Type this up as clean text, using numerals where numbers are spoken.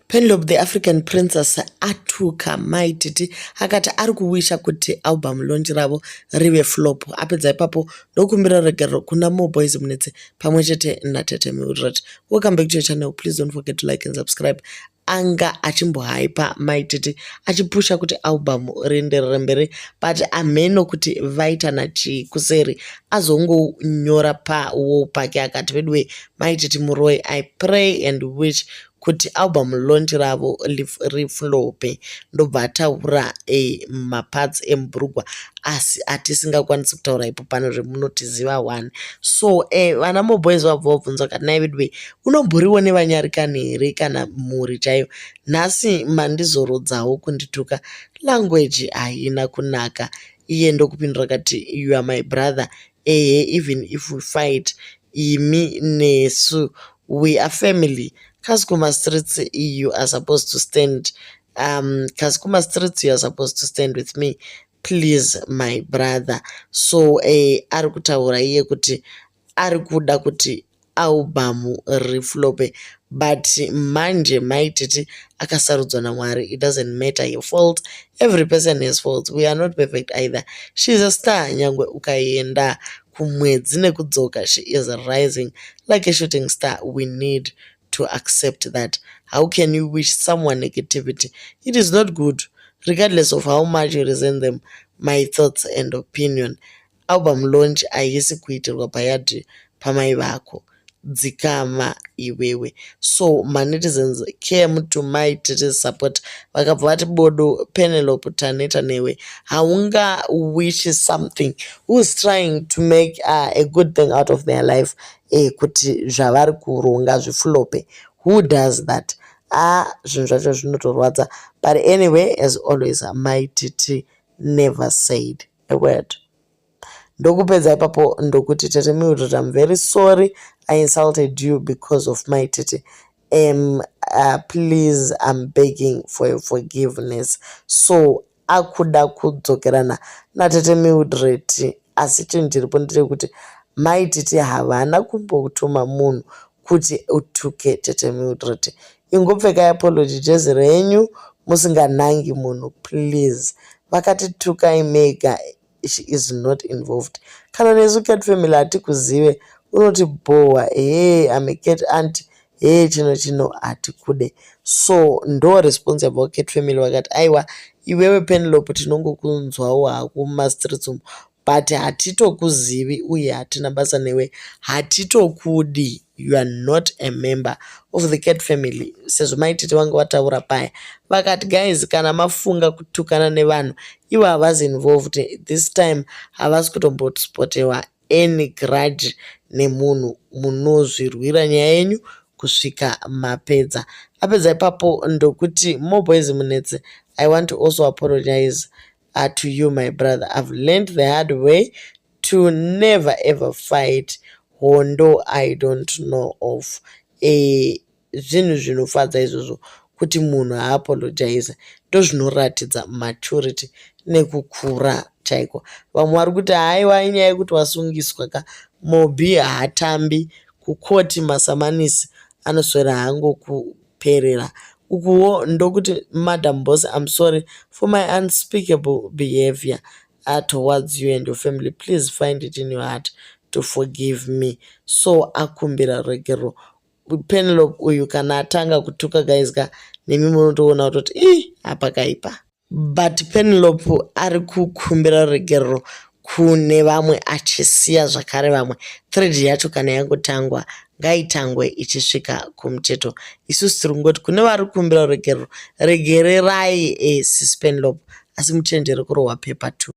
Penelope the African Princess atuka Mai Titi akati ari kuwisha kuti album launch ravo rive flop. Apedza ipapo ndokumbira ruregerero kuna Moreboys Munetsi pamwe chete naTete Mildred. Welcome back to your channel. Please don't forget to like and subscribe. Anga achimbohaipa Mai Titi achipusha kuti album rienderere mberi, but amheno kuti vaitana chii kuseri. Azongonyora pawall pake akati, "Veduwe, Mai Titi muroi. I pray and wish kuti album launch ravo riflope." Ndobva ataura maparts emubhurugwa, asi atisingakwanisi kutaura ipo pano zvemunotiziva one. So vana Moreboys vabva vabvunza vakati, "Nai veduwe, unomboriwo nevanyarikani here kana mhuri chaiyo? Nhasi mandizorodzawo kundituka, language haina kunaka." Iye ndokupindura akati, "You are my brother. Ehe, even if we fight, imi nesu we are family. Kasi kumastreets you are supposed to stand, kasi kumastreets you are supposed to stand with me, please, my brother." So ari kutaura iye kuti ari kuda kuti album riflope, but manje Mai Titi akasarudzwa naMwari. It doesn't matter your fault, every person has faults. We are not perfect either. She is a star. Nyangwe ukaenda kumwedzi nekudzoka, she is rising like a shooting star. We need to accept that. How can you wish someone negativity? It is not good, regardless of how much you resent them. My thoughts and opinion, album launch haisi kuitirwa payadhi pamai vako. Dzikama iwewe. So manetizens came to Mai Titi's support, vakabva vati, "Bodo Penelope, taneta newe. Haunga wish something who is trying to make a good thing out of their life kuti zvavari kuronga zviflope. Who does that?" Ah, zvinhu zvacho zvinotorwadza. But anyway, as always, Mai Titi never said a word. Ndokupedza ipapo ndokuti, "Tete Mildred, I'm very sorry I insulted you because of Mai Titi. Please, I'm begging for your forgiveness." So akuda kudzokerana naTete Mildred, asi chinhu chiripo ndechekuti Mai Titi havana kumbotuma munhu kuti utuke Tete Mildred. Ingopfekai apology jezi renyu musinganangi munhu, please. Vakati tukai mega, she is not involved. Kana nesu cat family hatikuzive, unotibhohwa. Hee, I'm a cat aunt, hee, chino chino, hatikude. So ndo response yabva kucat family. Vakati, "Aiwa iwewe Penelope, tinongokunzwawo hako mumastreets umu, but hatitokuzivi uye hatina basa newe, hatitokudi. You are not a member of the cat family." Sezvo Mai Titi vanga vataura paya vakati, "Guys, kana mafunga kutukana nevanhu ivo havasi involved this time, havasi kutombospotewa any grudge nemunhu, munozvirwira nyaya yenyu kusvika mapedza." Apedza ipapo ndokuti, "Moreboys Munetsi, I want to also apologize to you, my brother. I've learned the hard way to never ever fight hondo I don't know of." Zvinhu zvinofadza izvozvo kuti munhu aapologize, ndozvinoratidza maturity nekukura chaiko. Vamwe vari kuti, "Haiwa, inyaya yekuti wasungiswa ka. Mobi haatambi kukoti, masamanisi anoswera hangokuperera." Ukuwo ndokuti, "Madam Boss, I'm sorry for my unspeakable behavior towards you and your family. Please find it in your heart to forgive me." So akumbira ruregerero. Penelope uyu kana atanga kutuka, guys ka, nemi munotoona kutoti ii, hapakaipa. But Penelope ari kukumbira ruregerero kune vamwe achisiya zvakare vamwe. Thread yacho kana yangotangwa, ngaitangwe ichisvika kumucheto. Isusu tiri kungoti kune vari kukumbira ruregerero, regererai sis Penelope, asi muchenjere kurohwa pepa 2.